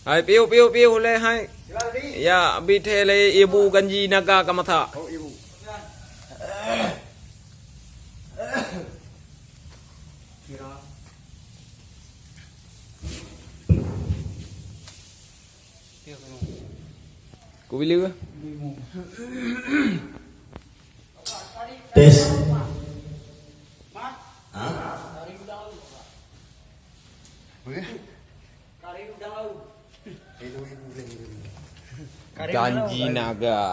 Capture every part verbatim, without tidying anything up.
Hai, piôh, piôh, piôh lé, hai. Ya, bi thé lé ibu ganji naga ka masak. Ku bila ke? Tes. Hah? Apa? Ganji naga.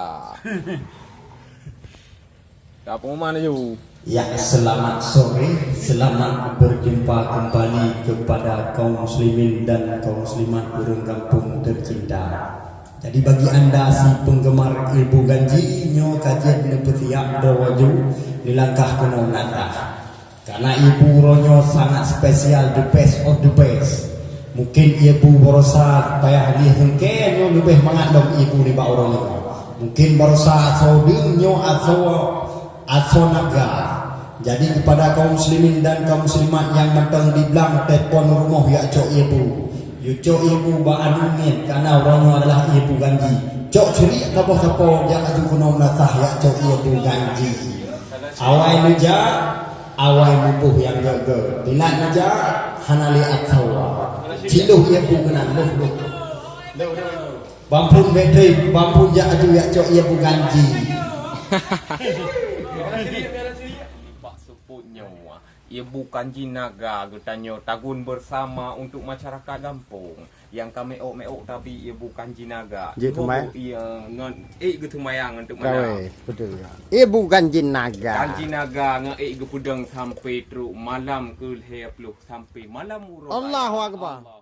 Ka pengumuman laju. Ya, selamat sore, selamat berjumpa kembali kepada kaum muslimin dan kaum muslimat ureuëng gampông tercinta. Jadi bagi anda si penggemar ilmu ganji, nyoe ka jeuet neupeusiap droe laju, neulangkah keunoe meunasah. Karena ibu uroe nyoe sangat spesial, the best of the best. Mungkin ibu barosa payah lheueh sengke nyoe leubeh mangat lom ibu nibak uroe nyoe. Mungkin barosa asoe deueng nyoe asoe, asoe naga. Jadi kepada kaum muslimin dan kaum muslimat nyang mantong di blang telepon rumoh yak cok ibu. Yu cok ibu bak anu ngieng karena uroe nyoe adalah ibu ganji. Cok curi sapo-sapo jak aju keunoe meunasah yak cok ibu ganji. Awai neujak, awai muboh nyang geuh-geuh. Dilat neujak, hana lé atawa. Cilôh ibu keunan, lôh, lôh. Bang phôn batri, bang phôn jak aju yak cok ibu ganji. Bak seupôt nyoe, ibu ganji naga geutanyoe tagun bersama untuk masyarakat gampông. Nyang ka meu'ok-meu'ok tabi ibu ganji naga. Jeuet teumai. Iya, ngon ék geuteumai ngon teuk malam. Kawé, beutôi ya. Ibu ganji naga. Ganji naga ngon ék geupeudong sampai trok malam keu lhèe ploh sampai malam uroe raya. Allahu Akbar. Allah.